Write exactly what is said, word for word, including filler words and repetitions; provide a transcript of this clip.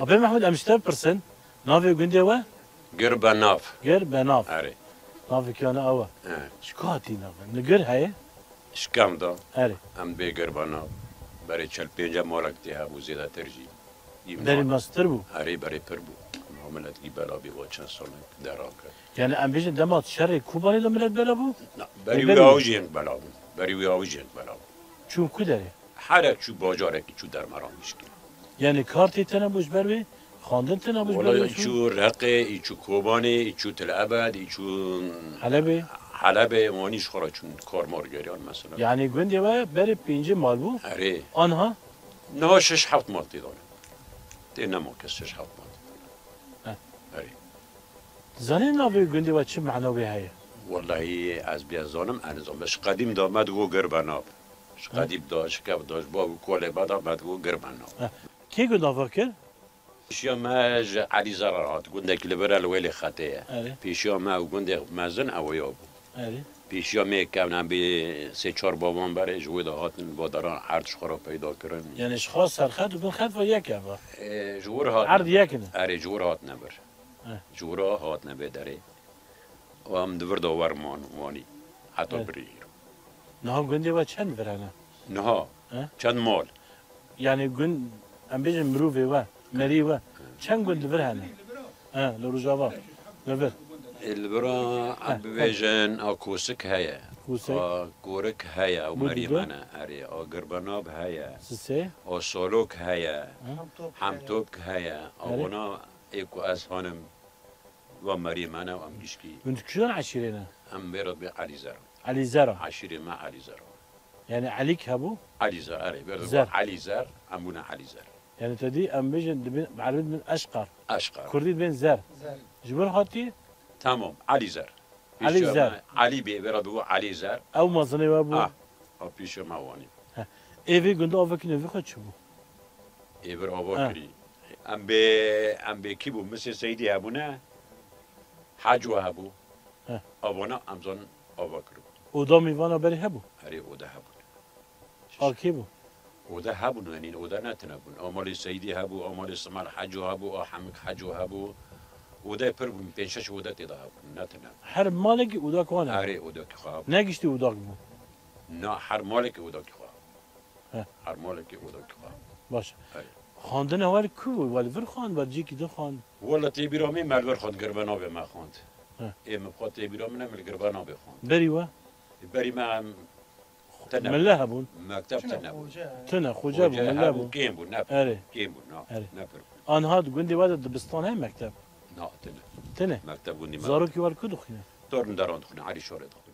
Apê Mehmûd, em ji te bipirsin, navê gundê we? Gir Benav. Gir Benav. Erê. Navê kiyane ew e. He. Ji ku hatî navê? Li Gir heye? Ji Kem de. Erê. Em bê Gir Benav. Berê çel pênce malek tê hebû, zêdetir jî. Berê mestir bû? Erê, berê pir bû. Ema milet gî bela bî, wa çend salek dera kir. Yani em bêjin dema şerê Kobanê de milet bela bû? Na, berî wî aw jî yên bela bû. Berî wî aw jî yên bela bû. Çû ku derê? Herek çû bajarekî çû dermeran gişkî. Yani kar tê tene bû ji ber wê? Xwendin tene bû ji ber wê? Wala î çû Reqê, î çû Kobanê, î çû Til Ebed, î çû Helebê? Helebê, wanî ji xwe re çûn kar mar geriyan mesela. Yani gundê we berê pêncî mal bû? Erê. Anha? Niha şeş heft mal tê de ne. Tê nema kes şeş heft mal tê de ne. He. Erê. Zanî navê gundê we çi mena wê heye? Wellahî ez bê zanim, ez nizam. Ji qedîm de me digo Gir Benav. Ji qedîm de, ji kev de, ji bav û kolê me de me digo Gir Benav. He. Kê gund ava kir? Pêşiya me ji Elîzera hat, gundekî li vir e, li Wêlê Xetê ye. Erê. Pêşiya me û gundê mezin ew ya bû. Erê. Pêşiya me kevn em bê sê çar bavan berê ji wê de hatin, va deran erd ji xwe re peyda kirin. Yani ji xwe serxet û bin xet ve yek e va? Ê, ji wir hat. Erd yek in. Erê, ji wir hatine vir. Eh. Ji wira hatine vê derê. Û em di vir de wer man wanî. Heta birî îro. Niha gundê we çend vir hene? Niha? Eh? Çend mal? Yani gund, em bêjin mirovê we, merî we, çend gund li vir hene? Eh, li Rojava, li vir. Ê, li vira em bibêjin, a Kosik heye. Kosik. A Korik heye, ew merî me ne, erê. A Girbenab heye. Sisê. A Solok heye. Hemtopk heye. A wana ê ku ez hanim, wa merî me ne, em gişkî. Hûn di kîjan eşîrê ne? Em vê re bê Elîzer. Elîzer a. Eşîrê me Elîzer a. Yani Elîk hebû? Elîzer, erê. Vê re Zer. Elîzer, em bûne Elîzer. Yani te dî em bêjin dibên, erebî dibên Eşqar. Eşqar. Kurdî dibên Zer. Zer. Ji wir hatî? Tamam, Elîzer. Elîzer. Pêşiya me Elî bê, vê re bibû Elîzer. Ew mezinê we bû? Ah, ew pêşiya me wanî. He. Ê vê gundê avekî navê xwe çi bû? Ê vir ava kirî. Em bê, em bê kî bû? Misê Seydî hebûne. Haco hebû. He. Avana em zan ava kiribû. Oda mîvana berê hebû? Erê, oda hebûn. A kê bû? Oda hebûn, yanî oda ne tine bûn. Amalê Seydî hebû, amalê Simal Haco hebû, a Hemik Haco hebû. Odayê pir bûn, pênc şeş oda tê de hebûn, ne tine. Her malekî odak wan hebû? Erê, odakî xwe hebû. Ne giştî odak bû? Na, her malekî odakî xwe. He. Her malekî odakî xwe. Baş. Erê. Xwendina we li ku bû? We li vir xwend, we li cihekî din xwend? Wele tê bîra min me li vir xwend, Girbenabê me xwend. He. Ê min xwe tê bîra min e, min li Girbenabê xwend. Berî we? Berî me em tine. Mille hebûn? Mekteb tine bûn. Tine, xoce bû, mille hebû, bû. Kêm bû, ne pir. Erê. Kêm bû, na, erê, ne pir bû. Anha di gundê we de dibistan heye, mekteb? Na, tine. Tine? Mekteb gundî me. Zarokî we li ku dixwîne? Torn deran dixwîne, Elî Şorê dixwîne.